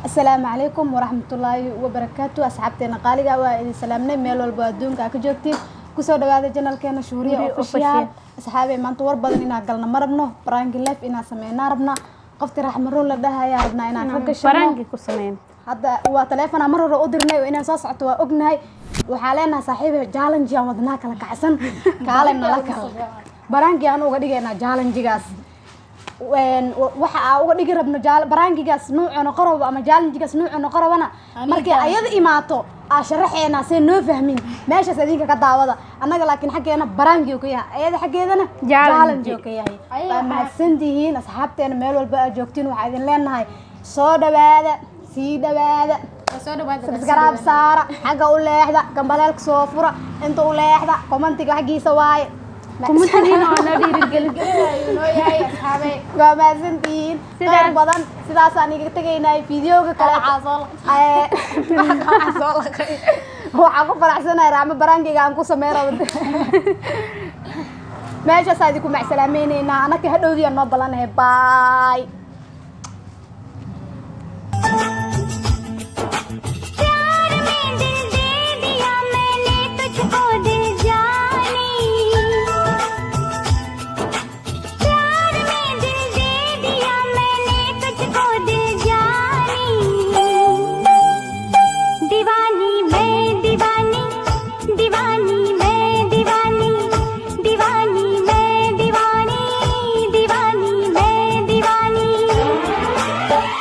Asalaamu calaykum waraxmatullaahi wabarakaatu. Asxaabteena qaaliga, waa idin salaamnay meel walba adduunka aa ka joogtiin. Kusoo dhawaada channelkeena Shuuriya Shuuriya Official. Official. Asxaabey, maanta war badan inaan galna ma rabno, prank live inaan sameynaa rabna. Qofti Raxmaruun la dhahayaa rabnaa inaan ka gashano. Prank ku sameyn. Hadda waa taleefona mar hore u dirnay oo inaan soo socoto waa ognahay. Waxaa leenahay, saaxiibe, challenge aan wadnaa kala kacsan, kaale nala kala prank aan uga dhigaynaa challenge-gaas. Waxa aan uga dhigi rabno prankigaas nuuca noqon rabo ama challenge-gaas nuuca noqon rabana, markay ayada imaato aa sharaxeena see noo fahmin. Meeshaas adinka ka daawada. Annaga laakiin xaggeena prank ka yahay, ayada xaggeedana challenge. Challenge ka yahay. Waa mahadsantihiin asxaabteena meel walba aad joogtiin. Waxaa idin leenahay soo dhawaada, sii dhawaada, subscribe saara, xagga u leexda, gambaleelka soo fura, inta u leexda, commentiga xaggiisa waaye. Commentigiina waa noo dhiirigelin. Waa mahadsantihiin khayr badan. Sidaasaan iga tegaynay. Videoga kale waxaan ku faraxsanahay Raacmo prankiga aan ku sameyn rabo. Meeshaasaa idinku macsalaamayneynaa. Annaka hadhowdii aan noo balanahay. Bye. प्यार में दिल दे दिया मैंने तुझको, दिल जानी। प्यार में दिल दे दिया मैंने तुझको, दिल जानी। दीवानी मैं दीवानी, दीवानी मैं दीवानी, दीवानी मैं दीवानी, दीवानी मैं दीवानी।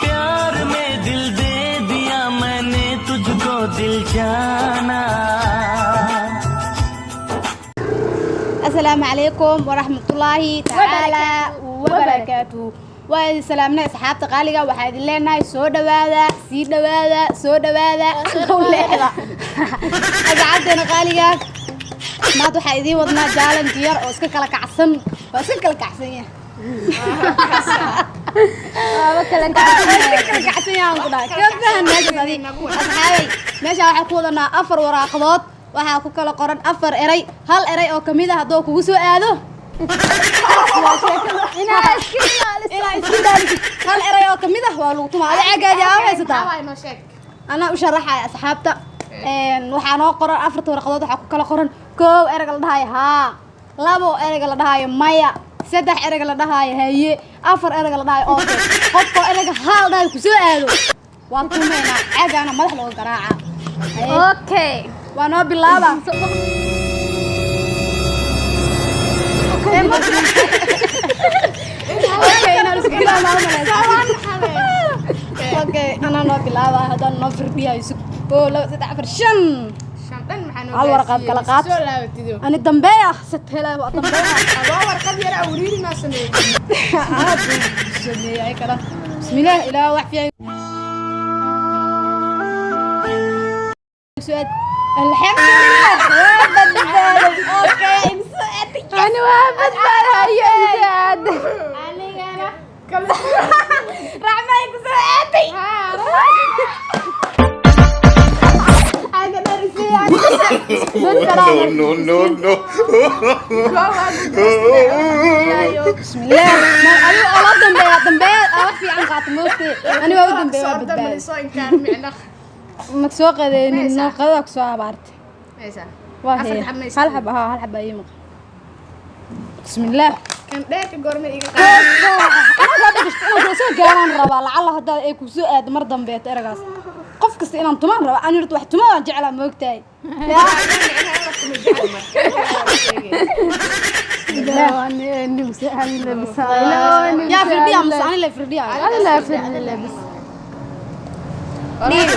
प्यार में दिल दे दिया मैंने तुझको, दिल जाना। Asalaamu calaykum waraxmatullaahi tacaala wabarakaatu. Waa idin salaamnay asxaabta qaaliga. Waxaa idin leenahay soo dhawaada, sii dhawaada, soo dhawaada, u leexda. Asxaabteena qaaliga, maanta waxaa idiin wadnaa challenge yar oo iska kala kacsan. Waa iska kala kacsan yahay. Waaba kala. Iska kala kacsan yahay aan ku dhahay. Ka fahan meeshaas adi. Asxaabay, meesha waxaa ku wadanaa afar waraaqadood. Waxaa ku kala qoran afar eray. Hal eray oo kamid ah hadduu kugu soo aado, Inaa iska ilaaliso. Inaa iska ilaalisid. Hal eray oo kamid ah waa lagu tumaa. Adi cagaadi aa haysataa, anaa u sharaxaya asxaabta. Waxaa noo qoran afarta warqadood, waxaa ku kala qoran: koow, ereyga la dhahayo haa; labo, ereyga la dhahayo maya; saddex, ereyga la dhahayo haye; afar, ereyga la dhahayo okay. Qofka ereyga haa la dhahayo kusoo aado waa tumaynaa, caagaana madax looga garaaca. Haye. Okay. Waa noo bilaaba. Okay, inaan isku bilaabaa u maleysaa. Okay, anaa noo bilaaba. Haddaan noo firdhiyayo, sug. Koo, laba, saddex, afar, shan. Hal warqad kala qaad. Ani dambeeya satela waa dambeeya. Aad buu sameeyay kala. Bismillaah, ilaa wax fiican su'aad. Alxamdulillah, waa badbaaday. Okay, su'aad. Ani waa badbaadayo inta aad. Raxmay ku soo aaday. Aga dheer isii. No, no, no, no. Bismillaah. Ma adiga oo la dambeeya, dambeeya aa wax fiican qaata moogtee. Ani waa u dambeeya, waa badbaaday. Ma soo qadeynin, noo qadada ku soo abaartay. Waa hee. Hal xaba, haa, hal xaba ii maqan. Bismillaah. Inaan soo gaaraan rabaa, lacala haddaa ay ku soo aado mar dambeeto eragaas. Qof kasta inaan tumaan rabaa. Ani horta wax tumaan waan jeclaa, moogtahay. Yaa firdhiya mise ani la firdhiya? Ani la firdhiya. Dhiyo.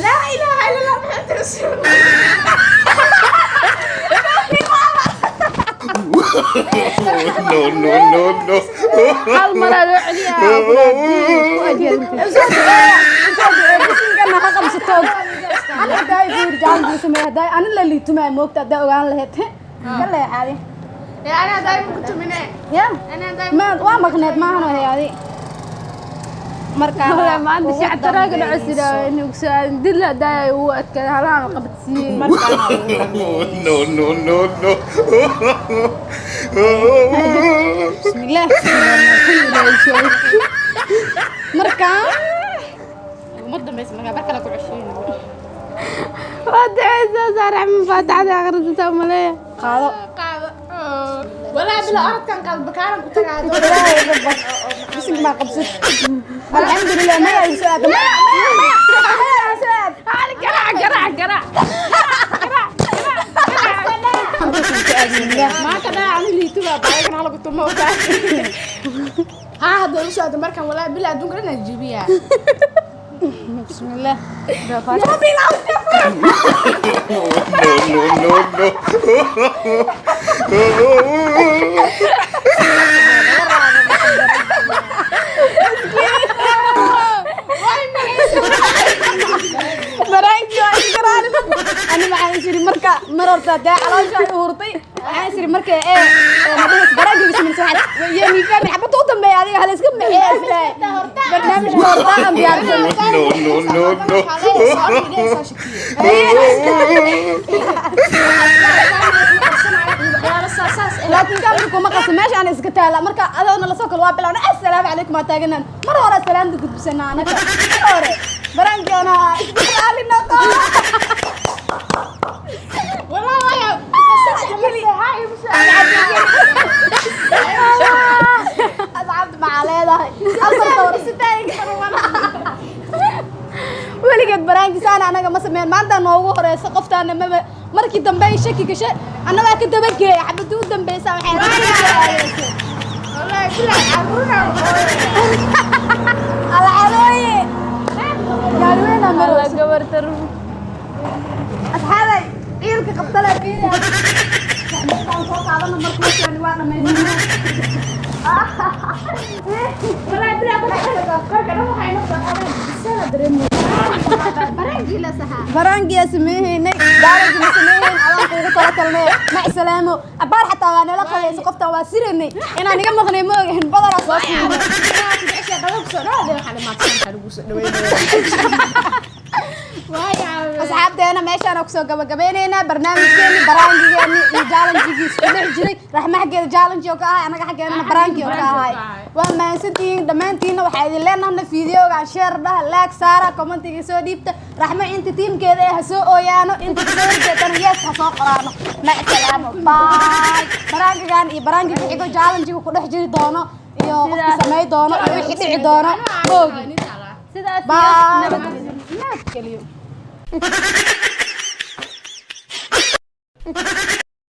Laa ilaaha illa Allah Muhammad rasuulullah. No, no, no, no. Hal maraa loo celiyaa ku ajeelintay. Bisinkan ha qabsato. Ani haddaa ay fiir jaan buu sameeyay, haddaa ani la liitumaa moogta, haddaa ogaan lahayd. Ka leexaadi. Ya. Ma waa maqneed maahan oo hayaadi. Markaa Wala maanta ugu shactaraaga dambayso. dhacosida inuu soo aadin dil hadaa uu adkaada halahan qabadsiiyey. Markaana ugu dambayso. No, no, no, no. Bismillaah. Marka Uma dambaysa markaa bar kale ku cesheyna. Waa duceysaa Saarax, faataxada akhrisata umaleeya. Qaado. Qaado. Walaa bila orodkan qaad bakaaran ku tagaa. Bisig ma qabsad. Alxamdulilah, maya igu soo aada. Maya, maya, maya, maya igu soo aad. Garaac, garaac, garaac. Maanta dhaa ani liituba baagan halagu tumo ogaa. Haa, hadda u socdo markan, walaa bila adduunka dhan aan jibiyaa. Bismillaah. No, no, no, no. Baraanki waa iska. Ani waxaan is iri marka mar horta dee caloosha ay uurtay, waxaan is iri marka ee madhays baraanki bismillah waxaad iyo miifahmi xabadda u dambeeya adiga hala iska bixiya islaahay barnaamijka hortaa aan diyaarsanay. No, no, no, no. Laakiin kaamka kuma qasin, meeshaan iska taala. Marka adoona lasoo kale waa bilowna, assalaamu calaykum, waa taaganaan. Mar hore salaanta gudbisanaa anaga, mar hore baraankiona iska raali noqo. Asxaabta maxaa leedahay? Afarta war weligeed baraankiisaan anaga ma sameyn, maanta noogu horeysa. Qoftaana maba markii dambe ay shaki gashay, annagaa ka dabageeya xabadii u dambeysa. Waxay alcadooye gaariweyna Alla gabarta. Asxaabay, ciilka qabtale fiiriya aan soo qaadano markuu keeni waa dhamaysanaa. Baraangiyaa sameehaynay, daaranki ma sameehayn, adaan kuugu tala talnay. Mac salaamo abaar xataa waa nala qalaysa qoftaan, waa siraynay inaan iga maqnay ma ogahin badanaa soo fiirinay. Asxaabteena, meeshaan kusoo gabagabeyneynaa barnaamijkeeni baraangigeeni iyo jaalanjigii isku dhex jiray. Raxma xaggeeda jaalanji oo ka ahay, anaga xaggeenana baraangi oo ka ahay. Waa mahadsantihiin dhammaantiinna. Waxaa idin leenahna fiideoga share dhaha, like saara, commentiga soo dhiibta. Raxmo inta tiimkeeda ee ha soo ooyaano, inta kasoo horjeedana yes ha soo qoraano. Mac salaamo, bye. Baraangigan iyo baraangiga xigo jaalanjiga ku dhex jiri doono iyo qofki samey doono iyo wixii dhici doono ma ogi. Sidaas. Bye. Nabadgelyo. Nabadgelyo.